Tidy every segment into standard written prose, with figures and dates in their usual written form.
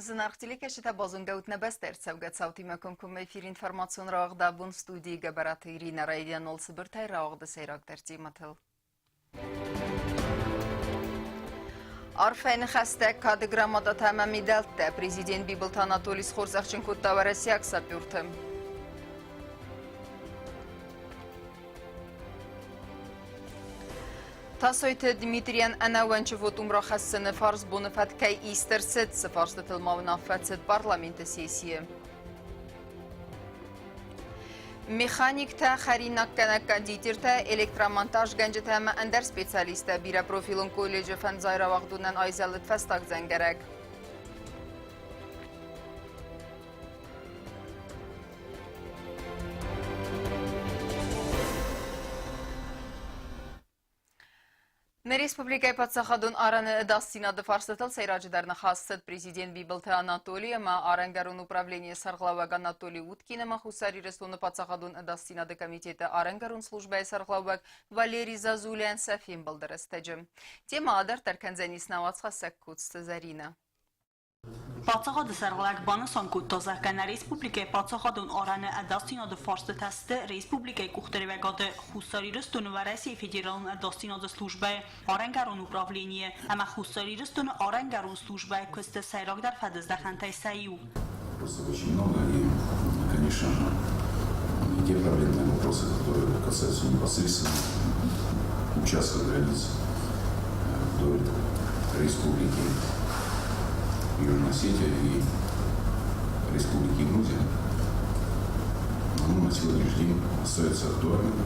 Зынаргъ телекӕсджытӕ, базонгӕ ут нӕ бӕстӕ ӕрцӕугӕ цаутимӕ комкоммӕ эфиры информацион рауагъд абон студийы Гӕбӕраты Иринӕ райдианол цыбыртӕй рауагъды сӕйрагдӕр темӕтыл. Арфӕйы ныхӕстӕ, кады грамотатӕ ӕмӕ медӕлттӕ президент Бибылты Анатолий схорзӕхджын кодта уӕрӕсейаг саперты. Тасойты Дмитрийӕн ӕнӕууӕнчы вотум рахӕссыны фарс боны фӕткӕй ист ӕрцыд, цы фарстытыл ма уынаффӕ цыд парламенты сессийы. Механиктӕ, хӕринаггӕнӕг кондитертӕ, электромонтажгӕнджытӕ ӕмӕ ӕндӕр специалисттӕ бирӕпрофилон колледжы фӕндзай рауагъдонӕн айзӕлыд фӕстаг дзӕнгӕрӕг. Нӕ республикӕйы паддзахадон арӕны ӕдасдзинады фарстатыл сӕйраджыдӕр ныхас цыд президент Бибылты Анатоли ӕмӕ арӕнгӕрон управленийы сӕргълӕууӕг Анатолий Уткин ӕмӕ Хуссар Ирыстоны паддзахадон ӕдасдзинады комитеты арӕнгӕрон службӕйы сӕргълӕууӕг Валерий Зазулянӕн сӕ фембӕлды рӕстӕджы. Темӕ адарддӕр кӕндзӕнис нӕ уацхӕссӕг Коцты Зӕринӕ. Паддзахады сӕргълӕг банысан кодта, зӕгъгӕ, нӕ республикӕйы паддзахадон арӕны ӕдасдзинады фарстытӕ сты республикӕйы къухдариуӕгады Хуссар Ирыстоны Уӕрӕсейы Федералон ӕдасдзинады службӕйы арӕнгӕрон управленийы ӕмӕ Хуссар Ирыстоны арӕнгӕрон службӕйы куысты сӕйрагдӕр фӕдыздӕхӕнтӕй сӕ иу. Вопросов очень много, и, конечно же, те проблемные вопросы, которые касаются непосредственно участка границ вдоль Республики Южная Осетия и Республики Грузия, ну, на сегодняшний день остаются актуальными.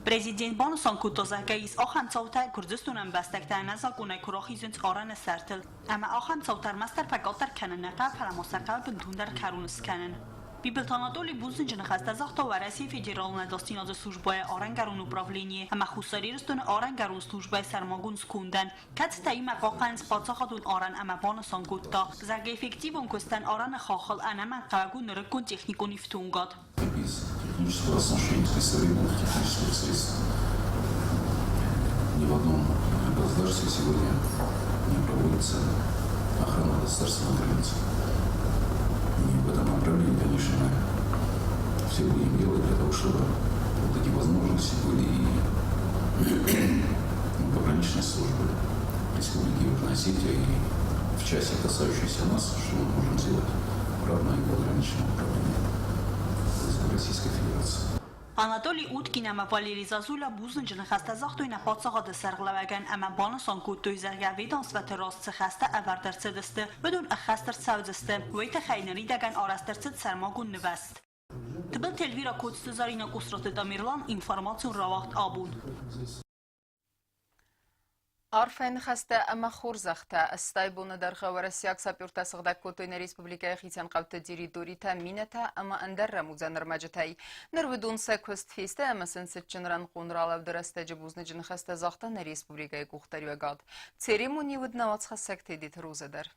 Президент банысан кодта, зӕгъгӕ, ис ахӕм цаутӕ, Гуырдзыстоны ӕмбӕстӕгтӕ ӕнӕзакъонӕй куы рахизынц арӕны сӕртыл. Ӕмӕ ахӕм цаутӕ ӕрмӕстдӕр фӕкъаддӕр кӕнын нӕ хъӕуы, фӕлӕ ма сӕ хъӕуы бынтондӕр кӕрон скӕнын. Бибылты Анатоли бузныджы ныхӕстӕ загъта Уӕрӕсейы Федералон ӕдасдзинады службӕйы арӕнгӕрон управленийы ӕмӕ Хуссар Ирыстоны арӕнгӕрон службӕйы сӕрмагонд скондӕн, кӕцытӕ иумӕ хъахъхъӕнынц паддзахадон арӕн ӕмӕ банысан кодта, зӕгъгӕ, эффективон куыстӕн арӕны хаххыл ӕнӕмӕнгхъӕуӕг у нырыккон техникон ифтонгад. Без технического оснащения, без современных технических средств ни в одном государстве сегодня не проводится охрана государственной границы. И в этом направлении, конечно, мы все будем делать для того, чтобы вот эти возможности были и пограничной службы Республики Южная Осетия и в части, касающейся нас, что мы можем сделать равно и пограничное управление Российской Федерации. Анатолий Уткин ӕмӕ Валерий Зазуля бузныджы ныхӕстӕ загътой нӕ паддзахады сӕргълӕууӕгӕн ӕмӕ банысан кодтой, зӕгъгӕ, ведомствӕты раз цы хӕстӕ ӕвӕрд ӕрцыдысты, уыдон ӕххӕст ӕрцӕудзысты. Уый тыххӕй ныридӕгӕн арӕзт ӕрцыд сӕрмагонд нывӕзт. Тыбылты Эльвира Коцты Заринӕ Къусраты Тамерлан, информацион рауагъд абон. Арфӕйы ныхӕстӕ ӕмӕ хорзӕхтӕ. 80 боны дӕргъы уӕрӕсейаг сапертӕ сыгъдӕг кодтой нӕ республикӕйы хицӕн хъӕуты территоритӕ минӕтӕ ӕмӕ ӕндӕр рӕмудзӕн ӕрмӕджытӕй. Ныр уыдон сӕ куыст фесты ӕмӕ сын цытджын рӕнхъон ралӕуды рӕстӕджы бузныджы ныхӕстӕ загъта нӕ республикӕйы къухдариуӕгад. Церемони уыд нӕ уацхӕссӕг Тедеты Розӕ дӕр.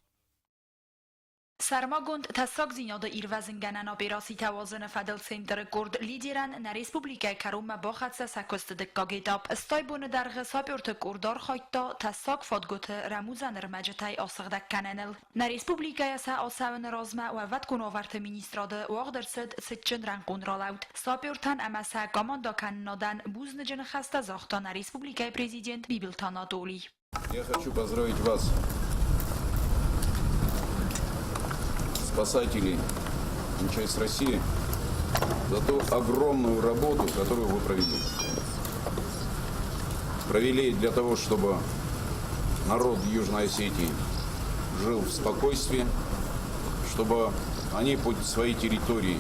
Сӕрмагонд тӕссагдзинады ирвӕзынгӕнӕн операцитӕ уадзыны фӕдыл центры къорд лидерӕн нӕ республикӕйы кӕронмӕ бахӕццӕ сӕ куысты дыккаг этап. 80 боны дӕргъы саперты къорд архайдта тӕссаг фадгуыты рӕмудзӕн ӕрмӕджытӕй асыгъдӕг кӕныныл. Нӕ республикӕйӕ сӕ ацӕуыны размӕ Уӕлвӕткон уавӕрты министрады уагъд ӕрцыд цытджын рӕнхъон ралӕуд. Сапертӕн ӕмӕ сӕ командӕкӕнынадӕн бузныджы ныхӕстӕ загъта нӕ республикӕйы президент Бибылты Анатолий. Я хочу поздравить вас, спасателей МЧС России, за ту огромную работу, которую вы провели. Провели для того, чтобы народ Южной Осетии жил в спокойствии, чтобы они по своей территории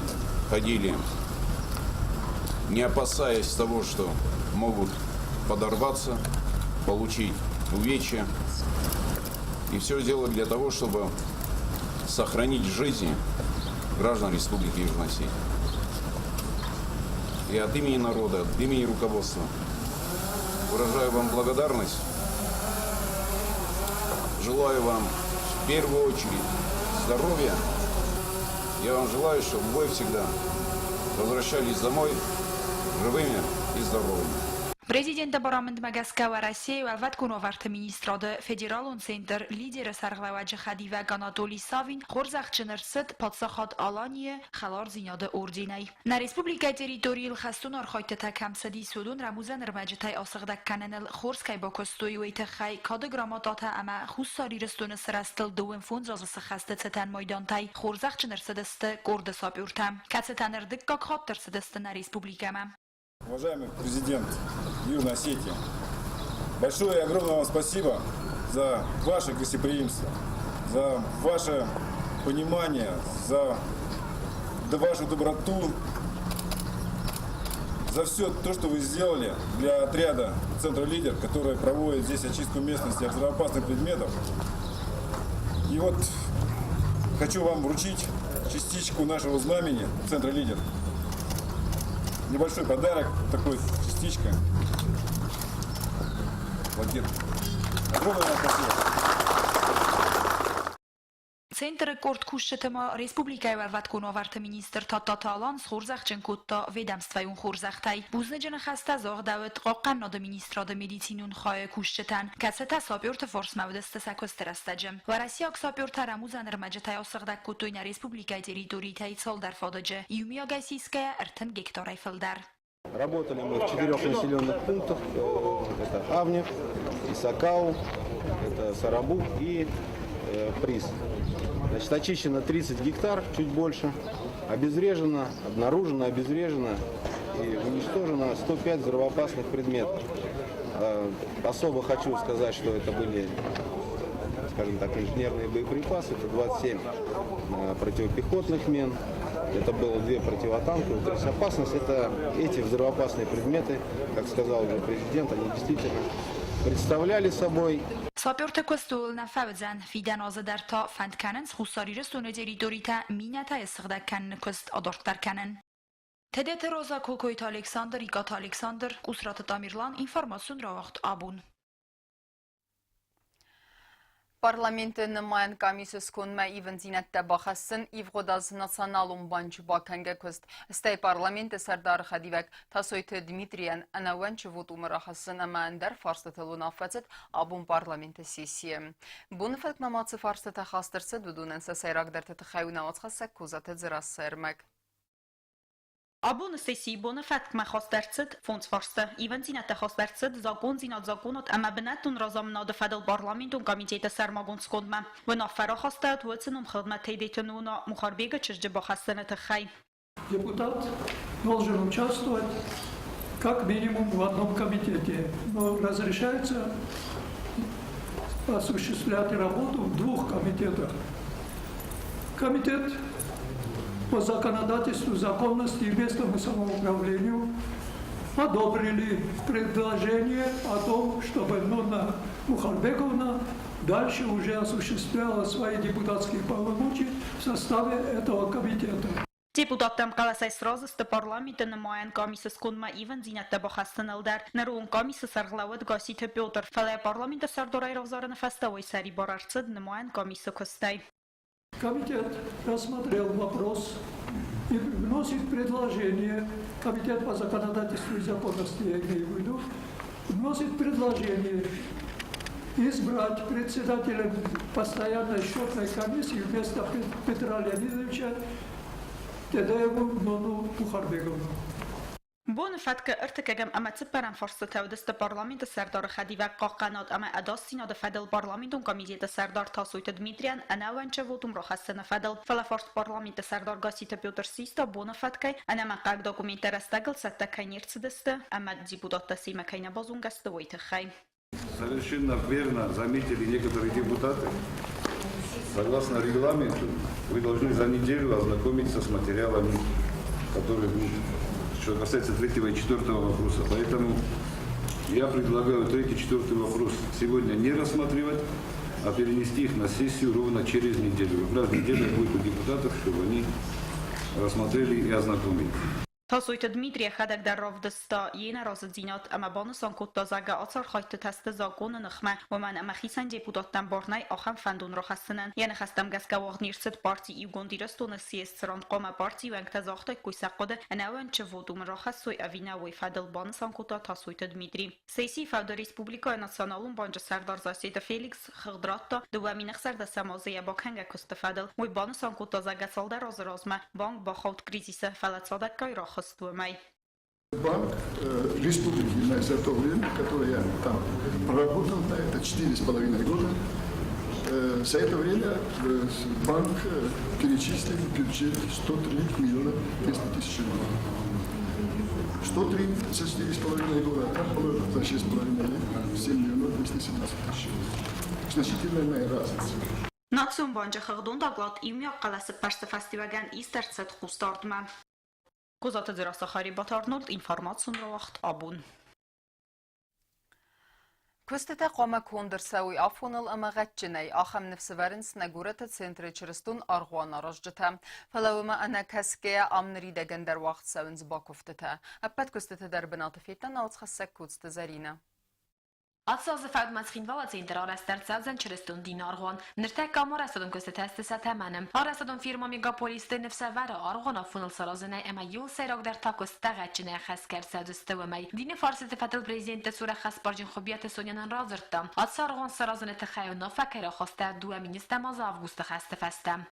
ходили, не опасаясь того, что могут подорваться, получить увечья. И все сделать для того, чтобы сохранить жизни граждан Республики Южная Осетия. И от имени народа, от имени руководства выражаю вам благодарность. Желаю вам в первую очередь здоровья. Я вам желаю, чтобы вы всегда возвращались домой живыми и здоровыми. Президенты барамындмӕ гӕсгӕ Уӕрӕсейы Уӕлвӕткон уавӕрты министрады федералон центр «Лидер»-ы сӕргълӕууӕджы хӕдивӕг Анатолий Савин хорзӕхджын ӕрцыд Паддзахад Аланийы Хӕлардзинады орденӕй. Нӕ республикӕйы территорийыл хӕстон архайдтытӕ кӕм цыдис, уыдон рӕмудзӕн ӕрмӕджытӕй асыгъдӕг кӕныныл хорз кӕй бакуыстой, уый тыххӕй Кады грамотатӕ ӕмӕ Хуссар Ирыстоны сырӕзтыл 25 азы сыххӕсты цытӕн майдантӕй хорзӕхджын ӕрцыдысты къорды сапертӕ, кӕцытӕ ныр дыккаг хатт ӕрцыдысты нӕ республикӕмӕ. Уважаемый президент Южной Осетии, большое и огромное вам спасибо за ваше гостеприимство, за ваше понимание, за вашу доброту, за все то, что вы сделали для отряда Центра «Лидер», который проводит здесь очистку местности от взрывоопасных предметов. И вот хочу вам вручить частичку нашего знамени Центра «Лидер». Небольшой подарок, такой частичка. Плакет. Огромное вам спасибо. Центры къорд кусджыты ма республикӕйы уӕлвӕткон уавӕрты министр Тадтаты Алан схорзӕхджын кодта ведомствӕйон хорзӕхтӕй. Бузныджы ныхӕстӕ загъдӕуыд Хъахъхъӕнынады министрады медицинон хайы кусджытӕн, кӕцытӕ саперты фарсмӕ уыдысты сӕ куысты рӕстӕджы. Уӕрӕсейаг сапертӕ рӕмудзӕн ӕрмӕджытӕй асыгъдӕг кодтой нӕ республикӕйы территоритӕй цалдӕр фадыджы, иумиагӕй сисгӕйӕ 30 гектарӕй фылдӕр. Работали мы в четырех населенных пунктах. Это Авнев, Исакау, это Сарабук и Приз. Значит, очищено 30 гектар, чуть больше. Обезврежено, обнаружено, обезврежено и уничтожено 105 взрывоопасных предметов. Особо хочу сказать, что это были, скажем так, инженерные боеприпасы, это 27 противопехотных мин, это было две противотанковые. То есть опасность это эти взрывоопасные предметы, как сказал уже президент, они действительно представляли собой. Саперты куыст ууыл нӕ фӕуыдзӕн. Фидӕн азы дӕр та фӕнд кӕнынц Хуссар Ирыстоны территоритӕ минӕтӕй ссыгъдӕг кӕныны куыст адарддӕр кӕнын. Тедеты Роза, Кокойты Александр, Икъаты Александр, Къусраты Тамерлан, информацион рауагъд «Абон». Парламенты нымайӕн къамисы скондмӕ ивындзинӕдтӕ бахӕссын, ивгъуыд аз Националон банчы бакӕнгӕ куыст, стӕй парламенты сӕрдары хӕдивӕг Тасойты Дмитрийӕн ӕнӕууӕнчы вотумы рахӕссын ӕмӕ ӕндӕр фарстытыл уынаффӕ цыд абон парламенты сессийы. Боны фӕткмӕ ма цы фарстытӕ хаст ӕрцыд, уыдонӕн сӕ сӕйрагдӕрты тыххӕй у нӕ уацхӕссӕг Козаты Дзерассӕ ӕрмӕг. Абоны сессийы боны фӕткмӕ хаст ӕрцыд фондз фарсты. Ивындзинӕдтӕ хаст ӕрцыд закъондзинад, законад ӕмӕ бынӕттон разамынады фӕдыл парламентон комитеты сӕрмагонд скондмӕ. Уынаффӕ рахастӕуыд уыцы номхыгъдмӕ Тедеты Нона Мухарбегы чызджы бахӕссыны тыххӕй. Депутат должен участвовать как минимум в одном комитете, но разрешается осуществлять работу в двух комитетах. Комитет по законодательству, законности и местному самоуправлению одобрили предложение о том, чтобы Нонна Мухарбековна дальше уже осуществляла свои депутатские полномочия в составе этого комитета. Депутаттӕ ӕмхъӕлӕсӕй сразы сты парламенты нымайӕн къамисы скондмӕ ивындзинӕдтӕ бахӕссыныл дӕр. Ныры онг къамисы сӕргълӕууӕг Гасситы Петр, фӕлӕ парламенты сӕрдарӕй равзарыны фӕстӕ уый сӕрибар ӕрцыд нымайӕн къамисы куыстӕй. Комитет рассмотрел вопрос и вносит предложение, Комитет по законодательству и законности, я имею в виду, вносит предложение избрать председателем постоянной счетной комиссии вместо Петра Леонидовича Тедееву Нону Мухарбеговну. Боны фӕткы ӕртыккӕгӕм ӕмӕ цыппӕрӕм фарстытӕ уыдысты парламенты сӕрдары хӕдивӕг хъахъхъӕнад ӕмӕ ӕдасдзинады фӕдыл парламентон комитеты сӕрдар Тасойты Дмитрийӕн ӕнӕууӕнчы вотум рахӕссыны фӕдыл. Фӕлӕ фарст парламенты сӕрдар Гасситы Петр систа боны фӕткӕй, ӕнӕмӕнгхъӕуӕг документтӕ рӕстӕгыл цӕттӕ кӕй не рцыдысты ӕмӕ депутаттӕ семӕ кӕй нӕ базонгӕ сты, уый тыххӕй. Совершенно верно заметили некоторые депутаты. Согласно регламенту, вы должны за неделю ознакомиться с материалами, которые будут, что касается третьего и четвертого вопроса. Поэтому я предлагаю третий и четвертый вопрос сегодня не рассматривать, а перенести их на сессию ровно через неделю. Как раз неделя будет у депутатов, чтобы они рассмотрели и ознакомились. Тасойты Дмитри йӕхӕдӕг дӕр равдыста йе нӕразыдзинад ӕмӕ банысан кодта, зӕгъгӕ, ацархайдтытӕ сты законы ныхмӕ, уымӕн ӕмӕ хицӕн депутаттӕн бар нӕй ахӕм фӕндон рахӕссынӕн. Йӕ ныхӕстӕм гӕсгӕ уагъд не рцыд парти Иугонд Ирыстоны съезд, цыран хъуамӕ партийы уӕнгтӕ загътаиккой сӕ хъуыды, ӕнӕууӕнчы вотумы рахӕссой ӕви нӕ, уый фӕдыл, банысан кодта Тасойты Дмитри. Сессийы фӕуды Республикӕйы Националон банчы сӕрдар Зассеты Феликс хыгъд радта 2016 азы йӕ бакӕнгӕ куысты фӕдыл. Уый банысан кодта, зӕгъгӕ, цалдӕр азы размӕ банк бахауд кризисы, фӕлӕ цадӕггай рахызт уымӕй. Банк республики за то время, которое я там проработал, да, это 4,5 года, за это время банк перечислил в бюджет 103 миллиона 200 тысяч рублей. 103 за 4,5 года, а там было за 6,5 лет 7 миллионов 217 тысяч. Значительная разница. Национ банчы хыгъдон доклад иумиаг хъӕлӕсы ппӕрсты фӕстиуӕгӕн ист ӕрцыд хъусдардмӕ. Козаты Дзерассӕ, Харебаты Арнольд, информацион рауагъд Абон. Куыстытӕ хъуамӕ конд ӕрцӕуой афоныл ӕмӕ гъӕдджынӕй. Ахӕм ныфс ӕвӕрынц нӕ горӕты центры чырыстон аргъуанаразджытӕ. Фӕлӕ уымӕ ӕнӕкӕсгӕйӕ ам ныридӕгӕн дӕр уагъд цӕуынц бакуывтытӕ. Ӕппӕт куыстыты дӕр бынаты федта науцхӕссӕг Коцты Зӕринӕ. Ацы азы фӕудмӕ Цхинвалы центры арӕзт ӕрцӕудзӕн чырыстон дины аргъуан. Ныртӕккӕ ам арӕзтадон куыстытӕ сты сӕ тӕмӕны. Арӕзтадон фирма Мегаполисты ныфс ӕвӕры аргъуан афоныл саразынӕй ӕмӕ иууыл сӕйрагдӕр та куыстытӕ гъӕдджынӕй ӕххӕст ӕрцӕудзысты уымӕй. Дины фарстыты фӕдыл президенты цур ӕххӕстбарджын Хуыбиаты Соня нын радзырдта, ацы аргъуан саразыны тыххӕй уынаффӕ кӕй рахаста 2010 азы августы хӕсты фӕстӕ.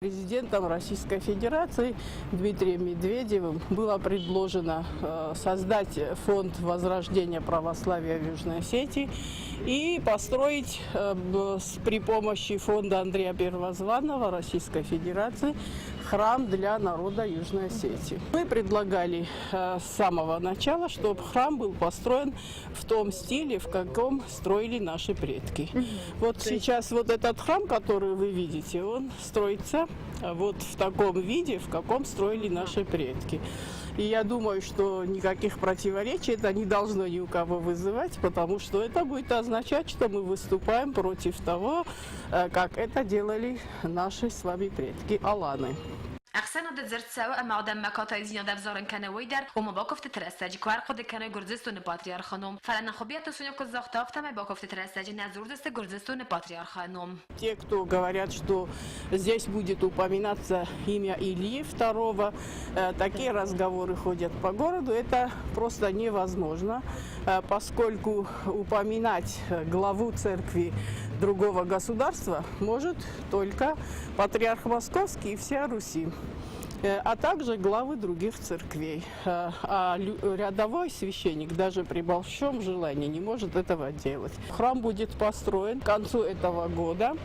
Президентом Российской Федерации Дмитрием Медведевым было предложено создать фонд возрождения православия в Южной Осетии и построить при помощи фонда Андрея Первозванного Российской Федерации храм для народа Южной Осетии. Мы предлагали с самого начала, чтобы храм был построен в том стиле, в каком строили наши предки. Вот сейчас вот этот храм, который вы видите, он строится вот в таком виде, в каком строили наши предки. И я думаю, что никаких противоречий это не должно ни у кого вызывать, потому что это будет означать, что мы выступаем против того, как это делали наши с вами предки аланы. Ӕхсӕнады дзырд цӕуы ӕмӕ адӕммӕ катайдзинад ӕвзарын кӕны уый дӕр, ома бакуывтыты рӕстӕджы куы ӕрхъуыды кӕной Гуырдзыстоны патриархы ном. Фӕлӕ нын Хуыбиаты Соня куыд загъта, афтӕмӕй бакуывтыты рӕстӕджы нӕ дзурдзысты Гуырдзыстоны патриархы ном. Те, кто говорят, что здесь будет упоминаться имя Ильи II, такие разговоры ходят по городу, это просто невозможно, поскольку упоминать главу церкви другого государства может только патриарх Московский и вся Руси, а также главы других церквей. А рядовой священник даже при большом желании не может этого делать. Храм будет построен к концу этого года,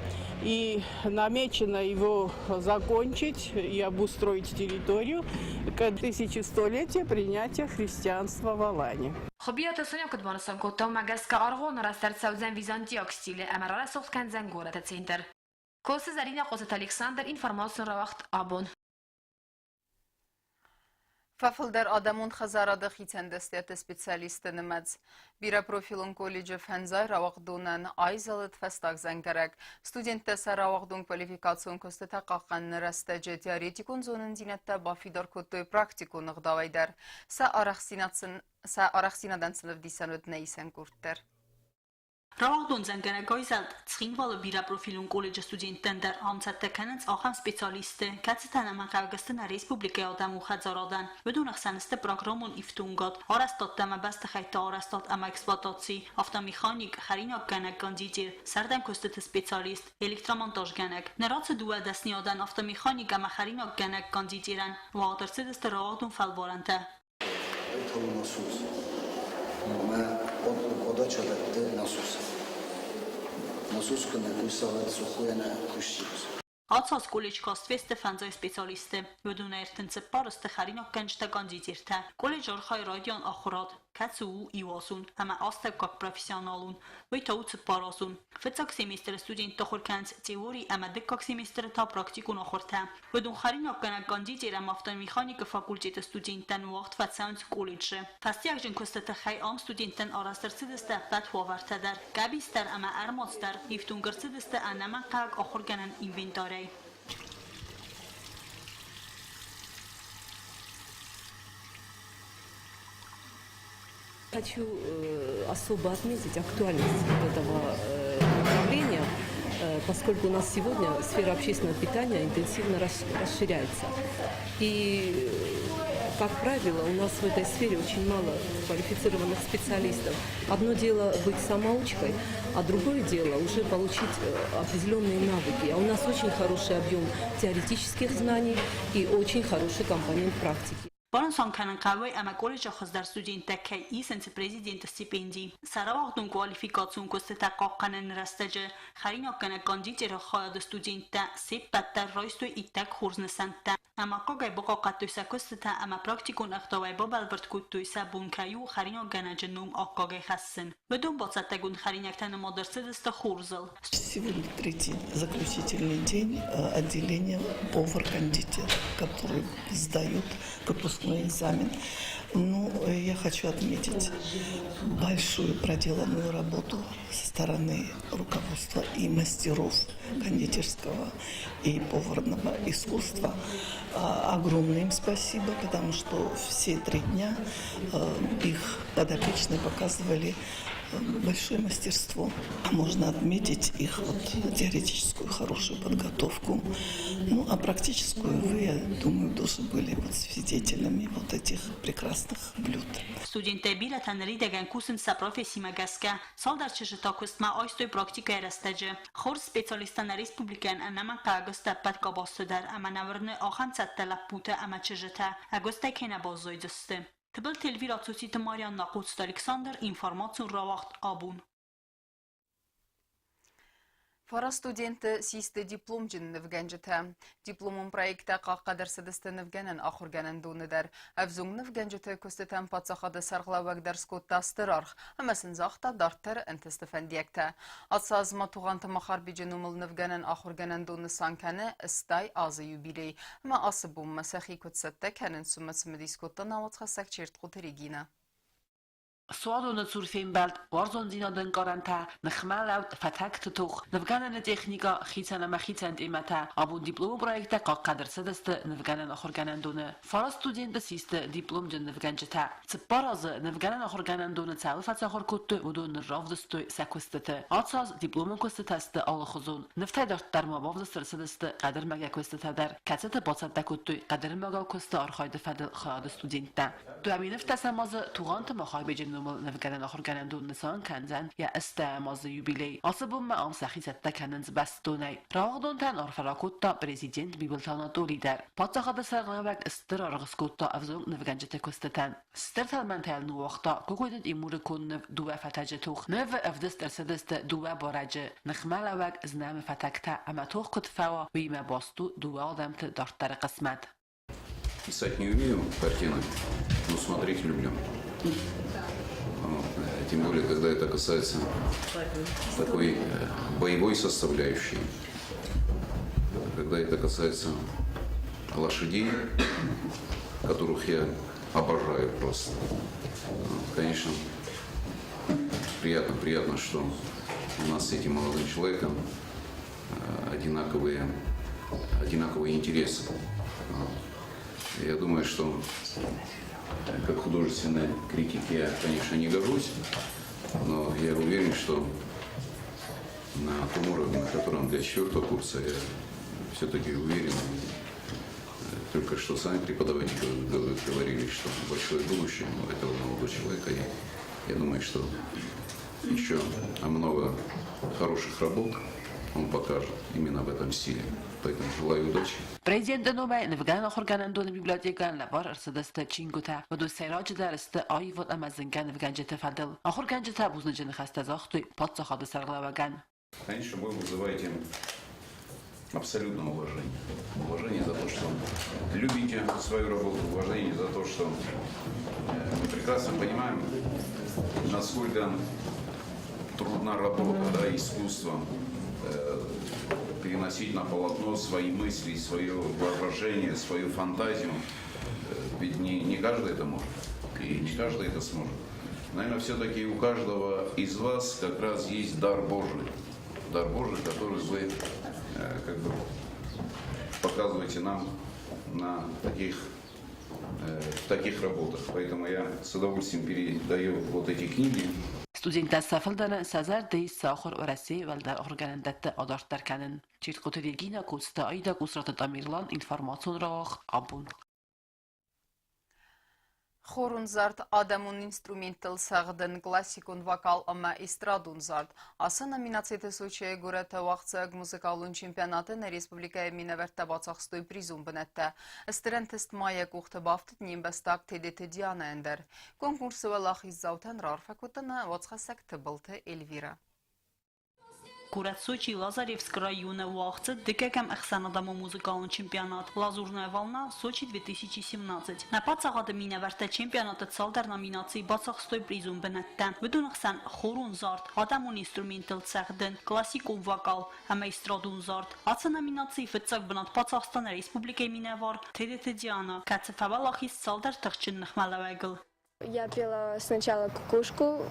и намечено его закончить и обустроить территорию к 1100-летию принятия христианства в Алании. Хуыбиаты Соня куыд банысан кодта, уымӕ гӕсгӕ аргъуан арӕзт ӕрцӕудзӕн византиаг стилы ӕмӕ рарӕсугъд кӕндзӕн горӕты центр. Косы Зӕринӕ, Хъоцыты Александр, информацион рауагъд Абон. Фӕфылдӕр адӕмон хӕдзарады хицӕн дӕсныйӕдты специалистты нымӕц. Бирӕпрофилон колледжы фӕндзай рауагъдонӕн айзӕлыд фӕстаг дзӕнгӕрӕг. Студенттӕ сӕ рауагъдон квалификацион куыстытӕ хъахъхъӕныны рӕстӕджы теоретикон зонындзинӕдтӕ бафидар кодтой практикон ӕгъдауӕй дӕр. Сӕ арӕхстдзинадӕн сын ӕвдисӕн уыд нӕ исӕн къорд дӕр. Рауагъдон дзӕнгӕрӕг айзӕлд Цхинвалы бирӕпрофилон колледжы студенттӕн дӕр ам цӕттӕ кӕнынц ахӕм специалистты, кӕцытӕн ӕнӕмӕнгхъӕугӕ сты нӕ республикӕйы адӕмон хӕдзарадӕн. Уыдон ӕхсӕн сты программон ифтонгад, арӕзтадтӕ ӕмӕ бӕстыхӕйтты арӕзтад ӕмӕ эксплуатаци, автомеханик, хӕринаггӕнӕг кондитер, сӕрдӕн куыстыты специалист, электромонтажгӕнӕг. Ныр ацы дыууӕ дӕсныйадӕн автомеханик ӕмӕ хӕринаггӕнӕг кондитерӕн уагъд ӕрцыдысты рауагъдон фӕлварӕнтӕ. Насос. Мӕ подача дӕтты насос. Насос куы нӕ куса, уӕд сухойӕ нӕ кусдзис. Ацы аз колледж каст фесты фӕндзай специалисты. Уыдон 34 сты хӕринаггӕнджытӕ кондитертӕ. Колледж архайы райдиан ахуырад, кӕцы у иуазон ӕмӕ астӕуккаг профессионалон, уый та у цыппаразон. Фыццаг семестры студенттӕ ахуыр кӕнынц теори ӕмӕ дыккаг семестры та практикон ахуыртӕ. Уыдон хӕринаггӕнӕг кондитер ӕмӕ автомеханикы факультеты студенттӕн уагъд фӕцӕуынц колледжы. Фӕстиуӕгджын куысты тыххӕй ам студенттӕн арӕзт ӕрцыдысты ӕппӕт уавӕртӕ дӕр. Къӕбиц дӕр ӕмӕ ӕрмадз дӕр ифтонг ӕрцыдысты ӕнӕмӕнгхъӕуӕг ахуыргӕнӕн инвентарӕй. Хочу особо отметить актуальность вот этого направления, поскольку у нас сегодня сфера общественного питания интенсивно расширяется. И, как правило, у нас в этой сфере очень мало квалифицированных специалистов. Одно дело быть самоучкой, а другое дело уже получить определенные навыки. А у нас очень хороший объем теоретических знаний и очень хороший компонент практики. Банысан кӕнын хъӕуы, ӕмӕ колледжы хуыздӕр студенттӕ кӕй исынц президенты стипенди. Сӕ рауагъдон квалификацион куыстытӕ хъахъхъӕныны рӕстӕджы хӕринаггӕнӕг кондитеры хайады студенттӕ се ппӕт дӕр райстой иттӕг хорз нысӕнттӕ ӕмӕ аккагӕй бахъахъхъӕдтой сӕ куыстытӕ ӕмӕ практикон ӕгъдауӕй бабӕлвырд кодтой, сӕ бон кӕй у хӕринаггӕнӕджы ном аккагӕй хӕссын. Уыдон бацӕттӕгонд хӕринӕгтӕ нымад ӕрцыдысты хорзыл. Сегодня третий заключительный день отделения повар-кондитер, который сдают выпускной экзамен. Ну, я хочу отметить большую проделанную работу со стороны руководства и мастеров кондитерского и поварного искусства. Огромное им спасибо, потому что все 3 дня их подопечные показывали большое мастерство. Можно отметить их вот теоретическую хорошую подготовку. Ну, а практическую вы, я думаю, тоже были вот свидетелями вот этих прекрасных блюд. Студенттӕй бирӕтӕ ныридӕгӕн кусынц сӕ профессимӕ гӕсгӕ. Цалдӕр чызджы та куыстмӕ айстой практикӕйы рӕстӕджы. Хорз специалисттӕ нӕ республикӕйӕн ӕнӕмӕнгхъӕуӕг сты ӕппӕт къабӕзты дӕр ӕмӕ нӕ уырны ахӕм цӕттӕ лӕппутӕ ӕмӕ чызджытӕ ӕгуыстӕй кӕй нӕ баззайдзысты. Тыбылты Эльвира, Цуциты Марианна, Хъоцты Александр, информацион рауагъд «Абон». Фараст студенты систы дипломджын нывгӕнджытӕ. Дипломон проекттӕ хъахъхъӕд ӕрцыдысты нывгӕнӕн ахуыргӕнӕндоны дӕр. Ӕвзонг нывгӕнджыты куыстытӕн паддзахады сӕргълӕууӕг дӕр скодта стыр аргъ ӕмӕ сын загъта дарддӕры ӕнтысты фӕндиӕгтӕ. Ацы аз ма Тугъанты Махарбеджы номыл нывгӕнӕн ахуыргӕнӕндон нысан кӕны 80 азы юбилей. Ӕмӕ ацы бонмӕ сӕхи куыд цӕттӕ кӕнынц, уымӕ цымыдис кодта нӕ уацхӕссӕг Чертхъоты Регинӕ. Суадоны цур фембӕлд, уарзондзинады ӕнкъарӕнтӕ, ныхмӕлӕуд, фӕтӕгты тох, нывгӕнӕны техникӕ, хицӕн ӕмӕ хицӕн темӕтӕ. Абон дипломы проекттӕ хъахъхъӕд ӕрцыдысты нывгӕнӕн ахуыргӕнӕндоны. Фараст студенты систы дипломджын нывгӕнджытӕ. 4 азы нывгӕнӕн ахуыргӕнӕндоны цӕуыл фӕцахуыр кодтой, уыдон нырравдыстой сӕ куыстыты. Ацы аз дипломон куыстытӕ сты алыхуызон. Нывтӕй дарддӕр ма бавдыст ӕрцыдысты хъӕдырмӕгӕ куыстытӕ дӕр, кӕцыты бацӕттӕ кодтой хъӕдырмӕгау куысты архайды фӕдыл хайады студенттӕ. 2010 азы Тугъанты Махарбеджы номыл нывгӕнӕн ахуыргӕнӕндон нысан кӕндзӕн йӕ ӕстӕм азы юбилей. Ацы бонмӕ ам сӕхи цӕттӕ кӕнынц бӕстонӕй. Рауагъдонтӕн арфӕ ракодта президент Бибылты Анатоли дӕр. Паддзахады сӕргълӕууӕг стыр аргъ скодта ӕвзонг нывгӕнджыты куыстытӕн. Стыр тӕлмӕнтӕ йыл ныууагъта Кокойты Тимуры конд ныв Дыууӕ фӕтӕджы тох. Нывы ӕвдыст ӕрцыдысты дыууӕ барӕджы, ныхмӕлӕууӕг знӕмы фӕтӕгтӕ ӕмӕ тох куыд фӕуа, уыимӕ баст у дыууӕ адӕмты дарддӕры хъысмӕт. Писать не умею картины, но смотреть люблю. Тем более, когда это касается такой боевой составляющей, когда это касается лошадей, которых я обожаю просто. Конечно, приятно, приятно, что у нас с этим молодым человеком одинаковые интересы. Я думаю, что как художественный критик я, конечно, не гожусь, но я уверен, что на том уровне, на котором для четвертого курса, я все-таки уверен, только что сами преподаватели говорили, что большое будущее у этого молодого человека. И я думаю, что еще много хороших работ он покажет именно в этом стиле. Поэтому желаю удачи. Президенты номӕй нывгӕнӕн ахуыргӕнӕндоны библиотекӕйӕн лӕвар ӕрцыдысты чингуытӕ. Уыдон сӕйраджыдӕр сты аивад ӕмӕ зынгӕ нывгӕнджыты фӕдыл. Ахуыргӕнджытӕ бузныджы ныхӕстӕ загътой паддзахады сӕргълӕууӕгӕн. Конечно, вы вызываете абсолютное уважение. Уважение за то, что любите свою работу, уважение за то, что мы прекрасно понимаем, насколько трудна работа, да, искусство, переносить на полотно свои мысли, свое воображение, свою фантазию. Ведь не каждый это может, и не каждый это сможет. Наверное, все-таки у каждого из вас как раз есть дар Божий. Дар Божий, который вы как бы показываете нам на таких в таких работах. Поэтому я с удовольствием передаю вот эти книги. Студенттӕ сӕ фылдӕрӕн сӕ зӕрдӕ ис сӕ ахуыр Уӕрӕсейы уӕлдӕр ахуыргӕнӕндӕтты адарддӕр кӕнын. Чиркъоты Регинӕ, Коцты Аидӕ, Къусраты Тамерлан, информацион рауагъд абон. Хорон зард, адӕмон инструменттыл цӕгъдын, классикон вокал ӕмӕ эстрадон зард. Ацы номинациты Сочийы горӕты уагъдцӕуӕг музыкалон чемпионаты нӕ республикӕйы минӕвӕрттӕ бацахстой призон бынӕттӕ. Стыр ӕнтыст ма йӕ къухты бафтыд не мбӕстаг Тедеты Дианӕйӕн дӕр. Конкурсы уӕлахиздзаутӕн раарфӕ кодта нӕ уацхӕссӕг Тыбылты Эльвирӕ. Горӕт Сочийы Лазаревскы районы уагъд цыд дыккӕгӕм ӕхсӕнадӕмон музыкалон чемпионат «Лазурная волна. Сочи-2017». Нӕ паддзахады минӕвӕрттӕ чемпионаты цалдӕр номинацийы бацахстой призон бынӕттӕ. Уыдоны хсӕн хорон зард, адӕмон инструменттыл цӕгъдын, классикон вокал ӕмӕ эстрадон зард. Ацы номинацийы фыццаг бынат бацахста нӕ республикӕйы минӕвар Тедеты Диана, кӕцы фӕуӕлахиз цалдӕр тыхджын ныхмӕлӕуӕгыл. Я пела сначала «Кукушку»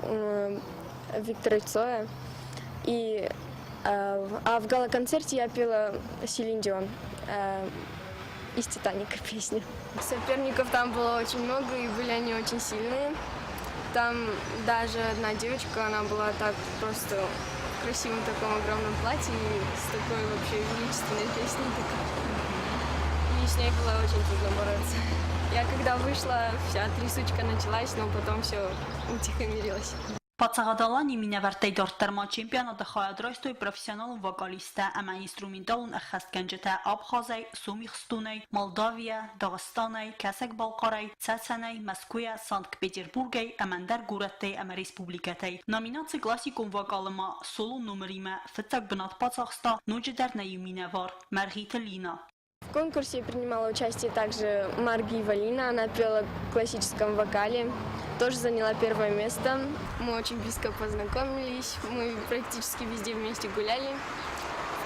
Виктора Цоя, а в гала-концерте я пела Селин Дион из «Титаника» песню. Соперников там было очень много, и были они очень сильные. Там даже одна девочка, она была так просто в красивом таком огромном платье и с такой вообще величественной песней такой. И с ней было очень трудно бороться. Я когда вышла, вся трясучка началась, но потом все утихомирилось. Паддзахад Аланийы минӕвӕрттӕй дарддӕр ма чемпионаты хайад райстой профессионалон вокалисттӕ ӕмӕ инструменталон ӕххӕстгӕнджытӕ Абхазӕй, Сомихстонӕй, Молдавийӕ, Дагъистанӕй, Кӕсӕг-Балхъарӕй, Цӕцӕнӕй, Мӕскуыйӕ, Санкт-Петербургӕй ӕмӕ ӕндӕр горӕттӕй ӕмӕ республикӕтӕй. Номинаци классикон вокалы ма солон номеримӕ фыццаг бынат бацахста ноджыдӕр нӕ иу минӕвар Мӕргъиты Лина. В конкурсе принимала участие также Маргиева Лина. Она пела в классическом вокале, тоже заняла первое место. Мы очень близко познакомились, мы практически везде вместе гуляли,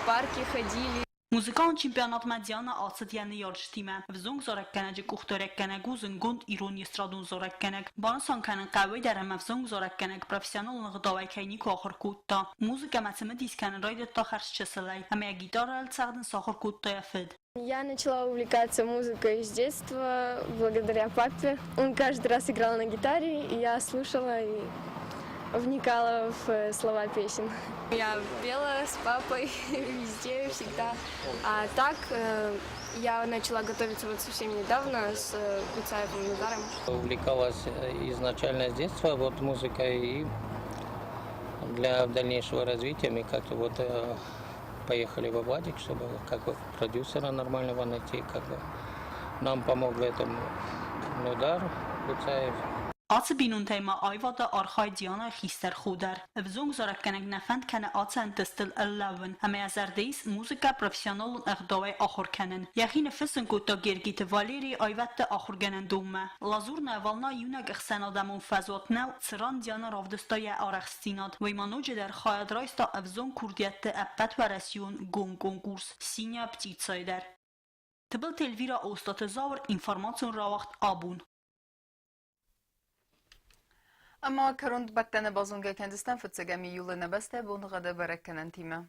в парке ходили. Музыкалон чемпионатмӕ Диана ацыд йӕ ныййарджытимӕ. Ӕвзонг зарӕггӕнӕджы къухдарӕггӕнӕг у зындгонд ирон эстрадон зарӕггӕнӕг. Банысан кӕнын хъӕуы дӕр ӕмӕ ӕвзонг зарӕггӕнӕг профессионалон ӕгъдауӕй кӕй никуы ахуыр кодта. Музыкӕмӕ цымыдис кӕнын райдыдта хӕрзчысылӕй ӕмӕ йӕ гитарӕйыл цӕгъдын сахуыр кодта йӕ фыд. Я начала увлекаться музыкой с детства благодаря папе. Он каждый раз играл на гитаре, и я слушала и вникала в слова песен. Я пела с папой везде, всегда. А так я начала готовиться вот совсем недавно с Куцаевым Назаром. Увлекалась изначально с детства вот музыкой, и для дальнейшего развития мы как-то вот поехали во Владик, чтобы как бы продюсера нормального найти, как бы нам помог в этом Нодар Буцаев. Ацы бинонтӕй ма аивады архайд Дианӕйы хистӕр хо дӕр. Ӕвзонг зарӕггӕнӕг нӕ фӕнд кӕны ацы ӕнтыстыл ӕрлӕууын ӕмӕ йӕ зӕрды ис музыкӕ профессионалон ӕгъдауӕй ахуыр кӕнын. Йӕхи ныффыссын кодта Гергиты Валерийы аивӕдты ахуыргӕнӕндонмӕ. Лазурная волна иунӕг ӕхсӕнадӕмон фӕзуат нӕу, цыран Диана равдыста йӕ арӕхстдзинад. Уый ма ноджыдӕр хайад райста ӕвзонг курдиӕтты ӕппӕтуӕрӕсеон гом конкурс «Синяя птица-йы дӕр. Тыбылты Эльвира Остъаты Зауыр, информацион рауагъд Абон. Ӕмӕ кӕронбӕттӕны базонгӕ кӕндзыстӕм фыццӕгӕм июлы нӕ бӕстӕ боныгъӕды бӕрӕггӕнӕнтимӕ.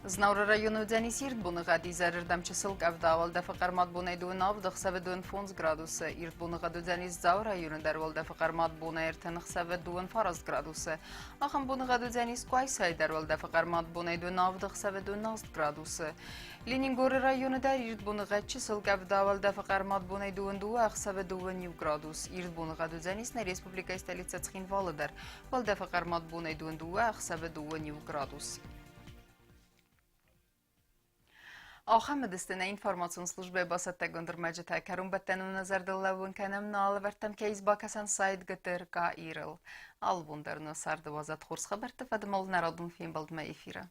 Знауыры районы уыдзӕнис ирд боныгъӕд изӕрырдӕм чысыл къӕвда, уӕлдӕфы хъӕрмад бонӕй дыууын авд, ӕхсӕвы дыууын фондз градусы. Ирд боныгъӕд уыдзӕнис Дзауы районы дӕр уӕлдӕфы хъӕрмад бонӕй ӕртын, ӕхсӕвы дыууын фараст градусы. Ахӕм боныгъӕд уыдзӕнис Къуайсайы дӕр уӕлдӕфы хъӕрмад бонӕй дыууын авд, ӕхсӕвы дыууын аст градусы. Ленингоры районы дӕр ирд боныгъӕд чысыл къӕвда, уӕлдӕфы хъӕрмад бонӕй дыууын дыууӕ, ӕхсӕвы дыууын иу градус. Ирд боныгъӕд уыдзӕнис нӕ республикӕйы столицӕ Цхинвалы дӕр. Уӕлдӕфы хъӕрмад бонӕй дыууын дыууӕ, ӕхсӕвы дыууын иу градус. Ахӕм уыдысты нӕ информацион службӕйы бацӕттӕгонд ӕрмӕджытӕ. Кӕронбӕттӕны нӕ зӕрдыл лӕууын кӕнӕм нӕ алӕвӕрдтӕм кӕй ис бакӕсӕн сайт ГТРК Ирыл. Алы бон дӕр нӕ царды уадзӕд хорз хабӕртты фӕдыл нӕ радон фембӕлдмӕ эфиры.